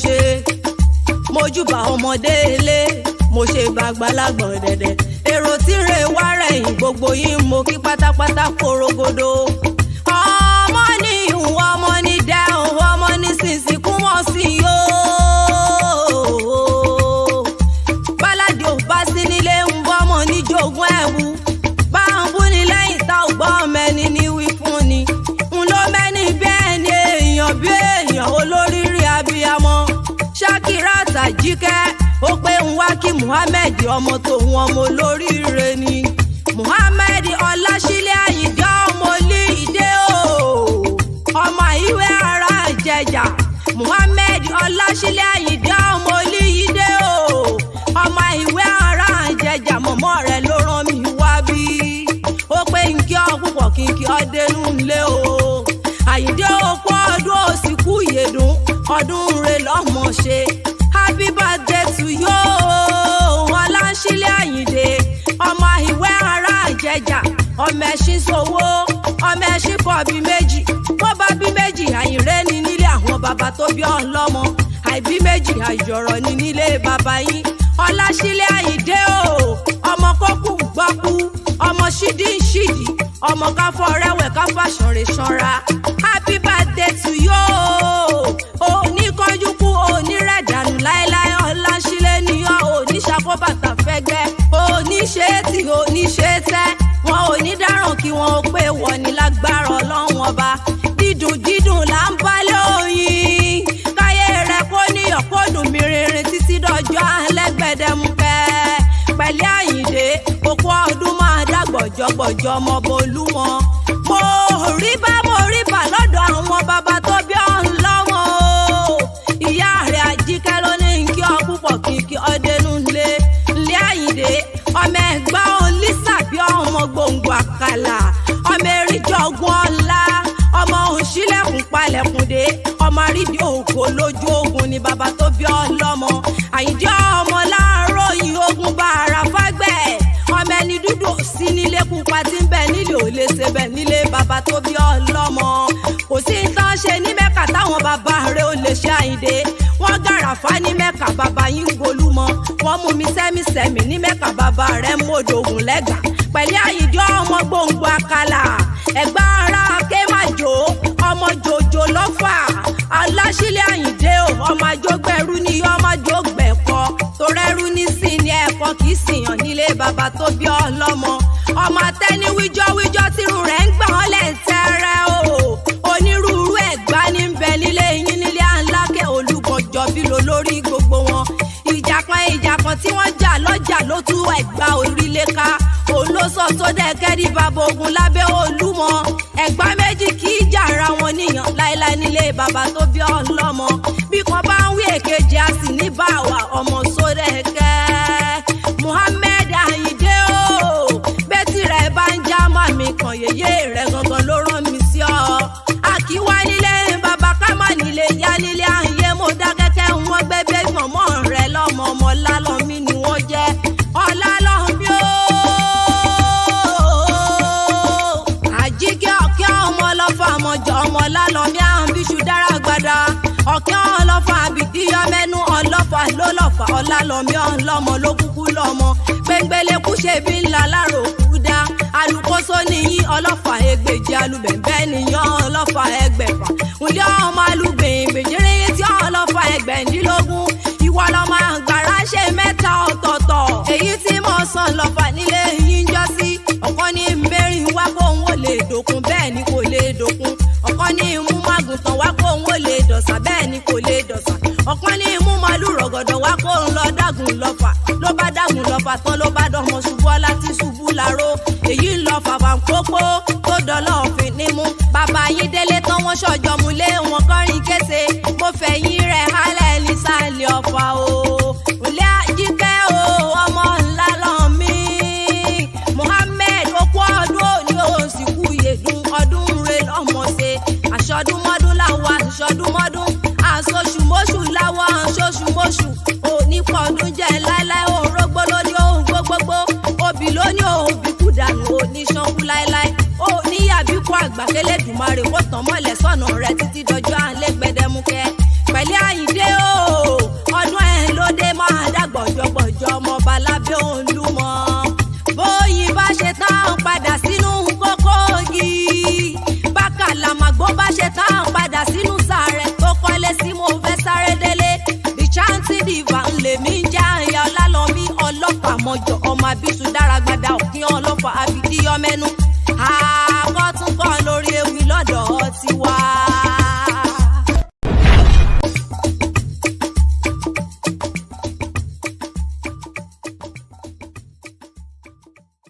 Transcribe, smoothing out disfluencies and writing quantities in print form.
ṣe. Mojúbà ọmọdé ilé, mo ṣe bàgbàlagbà dẹ̀dẹ̀. Èrò tí rè wá rẹ̀yìn gbogbo yín mo kí pátápátá korogodo. Ọmọ ní ìhùn, ọmọ ní dẹ́hùn, ọmọ ní sísìn kú mọ́ sí i yóò. Báládì ò bá sí nílé ń bọ́mọ níjogún ẹ̀wù. Bá ń bú ni lẹ́yìn tá ò gbọ́ mẹ́ni ní wí fún ni. Ń ló mẹ́ni bí ẹni èèyàn bí èèyàn olóríire abiyamọ. Shakirat Àjíkẹ́ ó pé ń wá kí Muhammed ọmọ tòun ọmọ olóríire ni. Muhammed Ọláṣílẹ̀ Àyìndé ọmọ Olíìdé o. Ọmọ ìwé ara Ìjẹ̀jà. Muhammed Ọláṣílẹ̀ Àyìndé ọmọ Olíìdé o. Ọmọ ìwé ara Ìjẹ̀jà mọ̀mọ́ rẹ̀ ló rán mi wá bí. Ó pé ń kí ọ púpọ̀ kí n kí ọ dénú lé o. Àyìndé òkú ọdún òsìkú ìyèdùn ọdún rẹ lọ́mọ ṣe. Happy birthday to you Ọláṣílẹ̀ Àyìndé ọmọ ìwé ara Ìjẹ̀jà ọmọ ẹṣin sowó ọmọ ẹṣin kọ bí méjì bó bá bí méjì àyìnrè ní nílé àwọn bàbá tó bí ọlọ́mọ àìbí méjì àìjọ̀rọ̀ ní nílé bàbá yín. Ọláṣílẹ̀ Àyìndé o ọmọ kókù gbọ́kú ọmọ ṣídìí ń ṣídìí ọmọ káfọ́ rẹ́wẹ̀ káfọ́ àṣọrẹ̀ ṣanra. Happy birthday to you. Oníkanjú kú onírẹ̀dànù láéláé. Ọláṣílẹ̀ níyàn oníṣàkóbàtà fẹ́gbẹ́ oníṣe tí oníṣe tẹ́ wọn ò ní dáràn kí wọn ó pé wọ́n ní lágbára Ọlọ́run ọba. Dídùn dídùn là ń bá lóyìn káyé rẹ kó níyàn kó dùn mí rinrin títí dọjọ́ alẹ́ gbẹdẹmukẹ́. Pẹ̀lẹ́ Àyìndé òkú ọdún máa dàgbọ̀jọ̀gbọ̀jọ̀ ọmọ bolúmọ. Mo rí bá mo rí bà lọ́dọ̀ àwọn bàbá tó bí ọ̀hún lọ́mọ o. Ìyá rẹ̀ Àjíkẹ́ ló ní kí ọ púpọ̀ kí kí ọ dénú lé lé. Àyìndé ọmọ ẹ̀gbọ́n Olísà bí ọmọ gbòǹgbò àkàlà ọmọ eríjọgún ọ̀la ọmọ òṣìlẹ̀kùn palẹ̀kùndé ọmọ àrídìí ògo lójú ogun ni bàbá tó bí ọlọ́mọ. Àyìndé ọmọ láàárọ̀ yìí ogun bá ara fágbẹ́ ọmọ ẹni dúdú sí nílé pupa tí ń bẹ nílé ò lè ṣe bẹ nílé bàbá tó bí ọlọ́mọ. Kò sí tán ṣe ní Mẹ́kà táwọn bàbá rẹ̀ ò lè ṣe. Àyìndé wọ́n gàràfá ní Mẹ́kà bàbá yín golúmọ wọ́n mú mi sẹ́mi-sẹ́mi ní Mẹ́kà bàbá rẹ̀ mọ́dọ̀gùn lẹ́gbà. Pẹ̀lú Àyìndé ọmọ gbòǹgbò àkàlà ẹ̀gbá ara ké má jò ọmọ jòjò lọ́fà. Aláṣílẹ̀ Àyìndé o ọmọ àjọgbẹ̀rú ni ọmọ àjọgbẹ̀kọ torẹ́rú ní sí ni ẹ̀kọ́ kì í sìyàn nílé bàbá tó bí ọlọ́mọ. Ọmọ atẹ́ni wíjọ́wíjọ́ tírú rẹ̀ ń gbọ̀n lẹ̀ tẹ́rẹ́ o. Onírúurú ẹ̀gbá ní ń bẹ nílé yín nílé Alákẹ́ Olúgbọ̀njọ́ bí lo lórí gbogbo wọn. Ìjàkan ìjàkan tí wọ́n jà lọ́jà ló tú ẹ̀gbá orílẹ̀ ká. Òun ló sọ sódẹ̀kẹ́ ní bàbá ogun lábẹ́ Olúmọ. Ẹ̀gbá méjì kì í jà ara wọn níyàn láéláé nílé bàbá tó bí ọlọ́mọ. Bí kan bá ń wí èkejì a sì ní báwa ọmọ sódẹ̀kẹ́. Muhammed Àyìndé o bẹ́tì rẹ̀ bá ń já màmí kan yèyé rẹ̀ gangan ló rán mi sí ọ. Àkíwá nílé bàbá ká má nílé yá nílé àyè mo dá kẹ́kẹ́ wọn gbẹ́gbẹ́ mọ̀mọ́ rẹ̀ lọ́mọ ọmọ lálọ́mí ni wọ́n jẹ́ ọ̀làlọ́mí o. Àjíkẹ́ ọ̀kẹ́ ọmọ ọlọ́fà ọmọjọ́ ọmọ lálọ́mí àǹbíṣu dára gbada ọ̀kẹ́ ọlọ́fà àbìdíyọ mẹ́nu ọlọ́fà ló lọ́fà ọ̀làlọ́mí ọlọ́mọ ló kúkú lọ́mọ gbẹngbẹlẹ́kú ṣe bí ńlá lárò kú dá alùkóso níyìn ọlọ́fà ẹgbẹ̀jì alùbẹ̀bẹ̀ níyàn ọlọ́fà ẹgbẹ̀fà ńlẹ́ ọmọ alùgbìn gbèjìrì tí ọlọ́fà ẹgbẹ̀ndínlógún ìwọ lọ́mọ àgbàrá ṣe mẹ́ta ọ̀tọ̀ọ̀tọ̀ èyí tí mo sàn lọ́fà nílé yín jọ sí. Ọ̀kan ní mẹ́rin wá kóun ó lè dòkun bẹ́ẹ̀ ni kò lè dòkun. Ọ̀kan ní mú mágùntàn wá kóun ó lè dọ̀sà bẹ́ẹ̀ ni kò lè dọ̀sà. Ọ̀kan ní mú màálù rọ̀gọ̀dọ̀ wá kóun lọ dágùn lọ́fà ló bá dágùn lọ́fà tán ló bá dọmọ ṣubú ọlá tí ṣubú láró èyí ń lọ fàfà kókó tó dọ́lọ́ òfin nímú. Bàbá yín délé tán wọ́n ṣọjọ́ mu lé wọn kọrin kése mo fẹ̀yìn rẹ̀ hálẹ̀ nísàlẹ̀ ọ̀fà o. Ǹlẹ́ Àjíkẹ́ o ọmọ ńlá lọ mí. Muhammed okú ọdún òní òsìkú yèdùn ọdún rẹ lọ́mọ ṣe àṣọdúnmọ́dún làwọn àṣọdúnmọ́dún àṣoṣùmọ́ṣù làwọn àṣoṣùmọ́ṣù onípọ̀ọ́dún jẹ́ láéláé òrógbó lóní òun gbogbogbò òbí lóní òun bíkú dànù oníṣankú láéláé oníyàbíkú àgbà kélédùmarè kó tàn mọ́lẹ̀ sọ́nà rẹ títí dọjọ́ alẹ́ gbẹdẹmukẹ́. Pẹ̀lẹ́ Àyìndé o. lábẹ́ Olúmọ. Bóyin bá ṣe tán padà sínú kókó igi, bákàlà màgbó bá ṣe tán padà sínú sàrẹ̀ tó kọ́lé sí. Mo fẹ́ sáré délé. The Chanting Diva ńlẹ̀mí ń já àyà ọlálọ́mí ọlọ́pàá mọ́jọ ọmọ abisu dáragbada òkín ọlọ́fà àbídíyọmẹ́nu.